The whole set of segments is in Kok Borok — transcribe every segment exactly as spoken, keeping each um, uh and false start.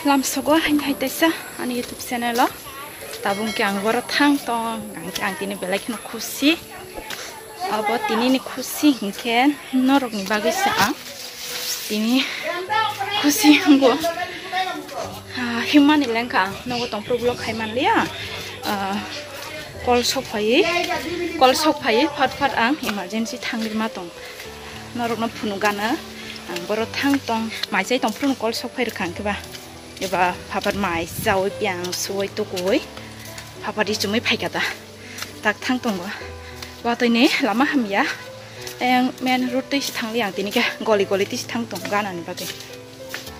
Lamsogo hain hai taisa ani YouTube channel o. Tabuk khe ang boro thang tong, ang khe ang tini belai kheno khusi. Abo tini ni khusi hinkhe norok ni bagwi se ang tini khusi wngbo. Ah, himmani lengkha ang nogo tongphuru vlog khai manliya. Ah, call sok phaiwi, call sok phaiwi phat phat ang emergency thangwi ma tong. Norokno phunuk gana ang boro thang tong, mai chai tongphuru call sok phai rwkha ang khe ba. Eba phapat mai chawi piang suwi tukui phapat ichumui phaikha ta. Tak thang tongo. Watui ni lama hamya. Ayang main road twi si thangli ang tini khe goli goli twi si thang tong gana ni bagwi.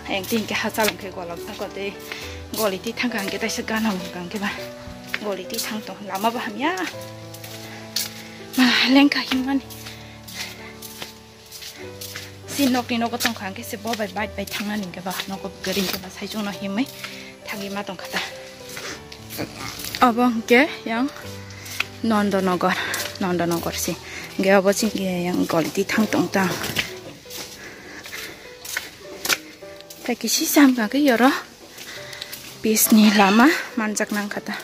Ayang tini khe hachal hwnkhe golok tongkha tei goli twi thangkha hwnkhe taisa gana hwnkha hwnkhe ba goli twi thang tong lama bo hamya. Ma lengkha himani. Si nokni nogo tongkha hwnkhe se bo bai bike bai thangnani hwnkhe ba nogo kwrwi hwnkhe ba saichung no himwi thangwi ma tongkha ta. Obo hwnkhe yang Nondonogar, Nondonogar si. Hwnkhe obo chini yang goli twi thang tong ta. Tei kisi sam khe yoro. Peace ni lama manjak nang kha ta.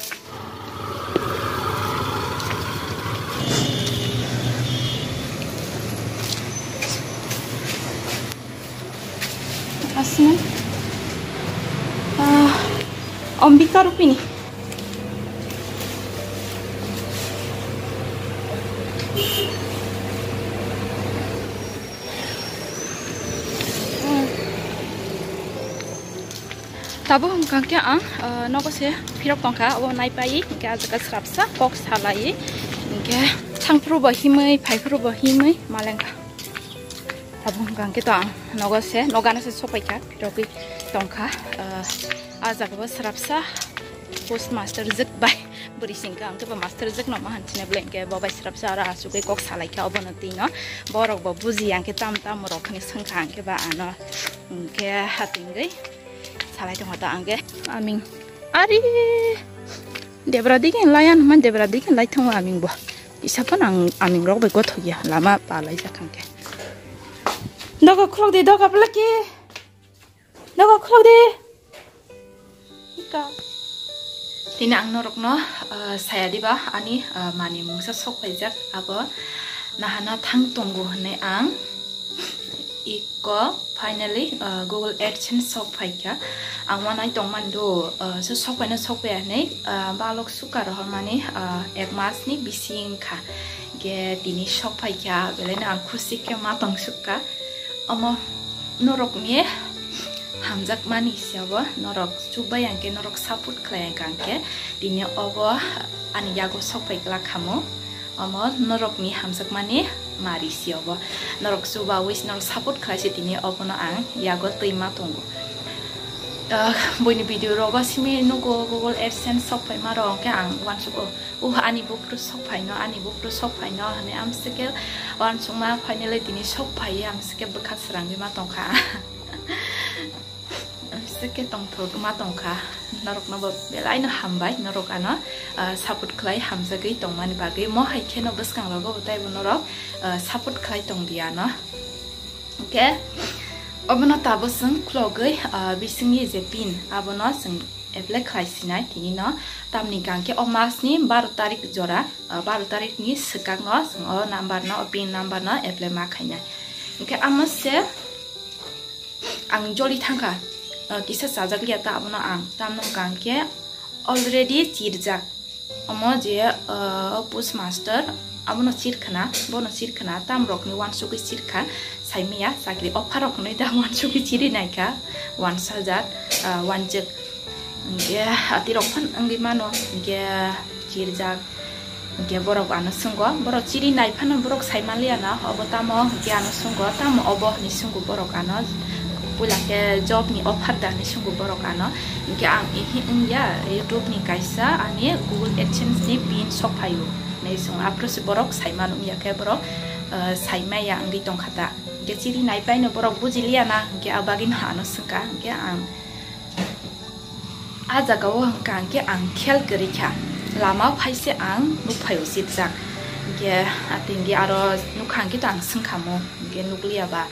Asma. Ah, Ambika Rupini. Tabuk hwnkha khe ang, ah, nogo se phirok tongkha, abo naipai hinkhe ah jaga srapsa kok salai hinkhe thangphuru bo himwi phaiphuru bo himwi malengkha. Tabuk hwnkha khe to ang nogo se nogano se sopaikha phirogwi tongkha, ah, ah jaga bo srapsa post master jwk bai. Bwrwi singkha, ang khe ba master jwk no ma hanchine bwle, hwnkhe bo bai srapsa aro asugwi kok salaikha obono twi no. Borok bo bujiya, hwnkhe tam tam rok hwnwi swngkha, ang khe ba ano, hwnkhe hatingwi salai tongkha ta ang khe. Aming ari debra dige laiya hwnma, debra dige lai thango aming bo. Kisa phano ang aming rok bai gothok ya, lama palai jak hwnkhe. Doga khulok di, doga bwlaki. Nogo khulok di. Ika. Tini ang norokno, ah, saya diba ani, ah, mani mungsa sok paijak abo nahana thang tongo hwnwi ang iko finally, ah, Google AdSense sok paikha. Ang wanai tongmani do, ah, so sok paino sok paiya hwnwi, ah, balok suka rohormani, ah, ek masni bising kha. Ge tini sok paikha, belaino ang khusi khe ma tong sukha. Omo norokni hamjakmani se obo, norok chubaiya hwnkhe, norok support khlaiya hwnkhe, tini obo ani yago sok pai glak khamu. Omo norokni hamjakmani mari se obo, norok chubawi se, norok support khlai se tini obono ang yago twi ma tongo. Ah, buini video rogo simi nugo Google AdSense sok paima rok hwnkhe ang uansugo. Uh, ani buphuru sok phaino, ani buphuru sok phaino, hwnwi amswkhe uansukma finally tini sok phaiwi amswkhe bwkha srangwi ma tongkha. Amswkhe tongthok ma tongkha. Norokno bo belaino hambai, norok ano, ah, support khlai hamjagwi tongmani bagwi. Mo hai kheno bwskangrogo bo taibo norok, ah, support khlai tongdi ano. Hwnkhe obono tabuk chwng khulogwi, ah, bisingni je pin, abono chwng apply khlai sinai tini no. Tamni hwnkhe o masni baro tarik jora, ah, baro tarikni swkangno chwng o number no, o pin number no apply ma khainai. Hwnkhe amo se ang joli thangkha, ah, kisa chajak liya ta abono ang, tamno hwnkha hwnkhe already chirjak. Omo je, ah, post master, abono chirkhna, bono chirkhna, tamrokni uansugwi chirkha, saimaya chakri offer rok hwnwi da uansugwi chiri naikha, uansajak, ah, uanjwk. Hwnkhe atirok phan wngwi mano, hwnkhe chirjak, hwnkhe borok ano swngo, borok chiri nai phano borok saimanliya na, obo tamo, hwnkhe ano swngo, tamo obo hwnwi swngo borok ano. Puila khe job ni offer da hinwi swngo borok ano. Hinkhe ang ihi wngya, YouTube ni kaisa ani Google AdSense ni pin sok phaio hinwi swngo. Aphuru se borok saimano wngya khe borok, eh, saimaya wngwi tongkha ta. Hinkhe chiri naipaino borok bujiliya na, hinkhe abagwino ano swngkha. Hinkhe ang ah jagao hwnkha hinkhe ang khel kwrwi kha. Lama phaise ang nukphaio chirjak. Hingke atinggi aro nukha hingke to ang swngkhamu, hingke nukliya ba,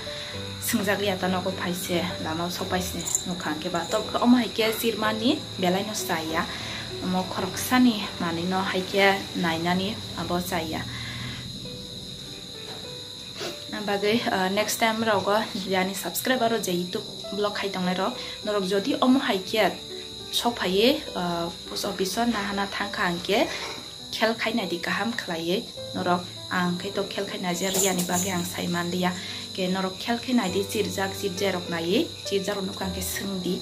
swngjak liya ta nogo phaise, lama o sok paise nukha hingke ba. Tok omo hai khe sirmani belai no chaya, omo khoroksani manwi no hai khe nainani abo chaya. Bagwi, ah, next time rogo yani subscriber o je YouTube vlog khai tongnai rok, norok jodi omo hai khe sok phaiwi, ah, post office o nahana thangkha hingke khel khai naidi kaham khlaiwi norok, ang khe to khel khai naija riyani bagwi ang sai manliya, ke norok khel khai naidi chirjak chirjak rok naiwi chirjak rok nukha hingke swngdi.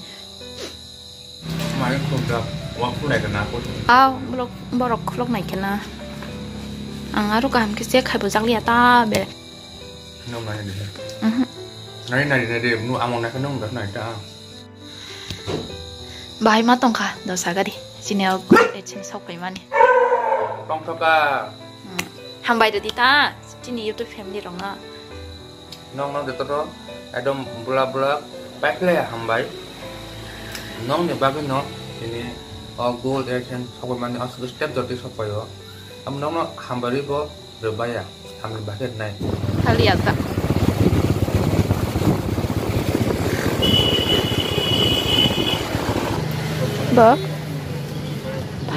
Mari khulok jak, wa khulai kana ko. Aw, borok, borok khulok nai kena. Ang aro kaham khe se khai bo jak liya ta be. Nong nai de. Mhm. Nai nai de, nu among nai kena nong jak nai ta. Bahai ma tongkha, dosa gari. Chini o, e, chini sok pai mani. Tongthoka. Hmm. Hambai rwdi ta, chini YouTube family rokno. Nokno jotono ekdom bula bula paikhlai hambai. Nokni bagwino tini o gold airtime sokmani aswk step jotwi sokpaio. Amo nokno hambai rwbo rwbaiya, hamni bagwi rwnai. Khali asa. Bo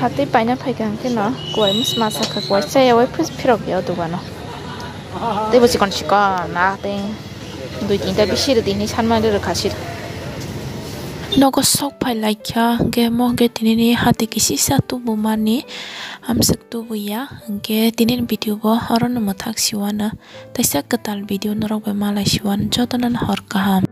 phatwi paina phaikha hwnkhe no kuai masa kha, kuai chaya wai phirok ya o dogano. Tei bo chikon chikon na tei dui tinta bisi rwdi hinwi sanmani rwkha sir. Nogo sok phai laikha hwnkhe mo hwnkhe tinini hati kisisa tubumani amswk tubuya hwnkhe tinini video bo orono mwthak siwano teisa kwtal video norok bai malai siwano jotono hor kaham.